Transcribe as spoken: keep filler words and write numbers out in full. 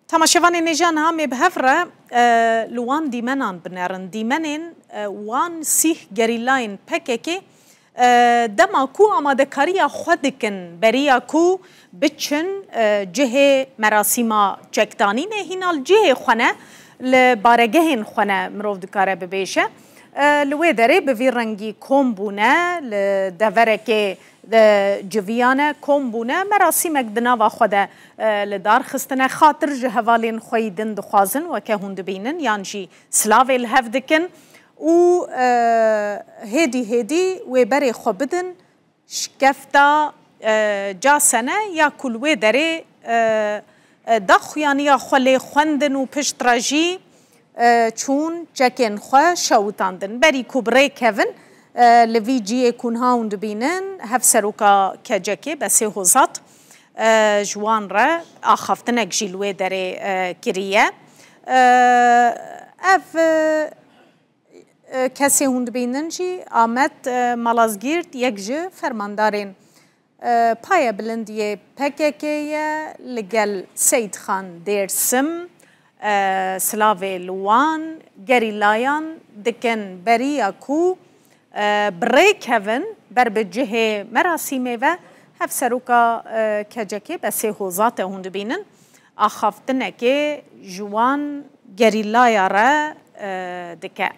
Temaşevanên hêja, niha em ê bi hev re, e, li wan dîmenan binerin. Dîmenên, e, wan sîh gerîlayên P K K, e, dema ku amadekariya xwe dikin, beriya ku biçin, e, cihê merasîma çekdanînê, hîna li cihê xwe ne, li baregehên xwe ne mirov dikare bibêje. E, li wê derê bi vî rengî kom bûne, li deverekê de civiyane kom bûne, merasîmek di nava xwe de, e, li dar xistine. Xatir ji hevalên xwe yî din dixwazin, weke hûn dibînin, yan jî silavê li hev dikin û, e, hêdî hêdî wê berê xwe bidin şikefta, e, casene ya ku li wê derê, e, e, daxuyaniya xwe lê xwendin û pişt re jî, e, çûn çekên xwe şewitandin. Berî ku bi rê kevin, e, li vî cihê ku niha hûn dibînin, hevseroka K C K Besê Hozat, e, ji wan re axaftinek jî li wê derê, e, kiriye. E, ev, e, e, kesê hûn dibînin jî Amed, e, Malazgirt, yek ji fermandarên, e, paye bilind yê P K K ye, li gel Seyîdxan Dêrsim, e, silavê li wan gerîlayan dikin, beriya ku, e, bi rê kevin ber bi cihê merasîmê ve. Hevseroka, e, K C K Besê Hozat e hûn dibînin, axaftinekê ji wan gerîlaya re, e, dike.